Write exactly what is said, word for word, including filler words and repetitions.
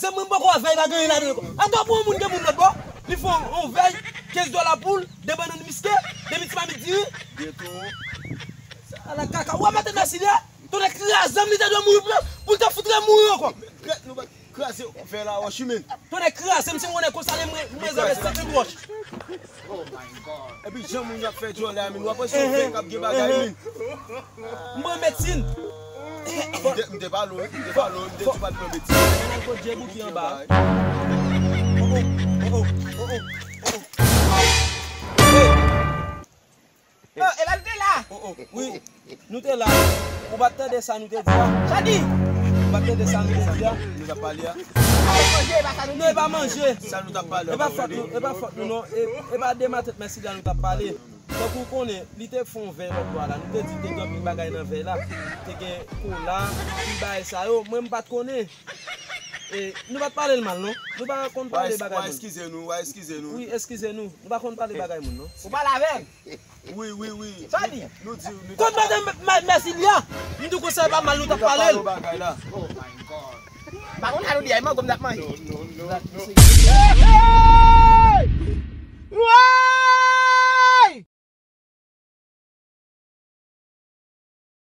Se mwen poko wè vèy la gen anyen ladan l ankò. Atò pou yon moun gen moun lòt bò, li fè yon, yon vèy, kenz dola pou l, de bannann miske, de ti mamit diri. Ala kaka, ou wè matant Mèsilya? Tonnè kraze m, li te dwe mouri pou, pou l te fout remouri ankò. Gèt nou pa kraze vè la wòch wi men. Tonnè kraze m, si m konnen konsa li mwen mwen zave sèt wòch. Epi jan moun yo ap fè djòlè a min, w ap wè se yon fè k ap gen bagay min. M pran medsin. M te, m te pale w, m te pale w, m te di w pa t pran medsin. Mwen al kot Djebou ki anba. Oh, oh, oh, oh, oh, oh, oh. Hey! Oh, e la nou te la. Oh, oh, wi, nou te la. Ou pa t tande sa nou te di a? Chadi! Ou pa t tande sa nou te di a? Nou t ap pale a. Nou pa manje, e pa sa nou te di. Non, e pa manje. Sa nou t ap pale a, e pa fòt nou, e pa fòt nou non. E, e pa de matant Mèsilya nou t ap pale. Tankou w konnen, li te fè yon vèy lòt bò a la. Nou te di te gen anpil bagay nan vèy la. Te gen kola, anpil bagay sa yo. Mwen m pa t konnen. E, nou pa t pale l mal non. Nou pa konn pale bagay moun. Wa eskize nou, wa eskize nou. Wi, eskize nou. Nou pa konn pale bagay moun non. Ou pale avè l? Wi, wi, wi. Sa di? Nou di, nou... Kot madan Mèsilya? M di w konsa e pa mal nou t ap pale l. Nou t ap pale bagay la. Oh my God. Pa konn sa nou di a, e mango m t ap manje.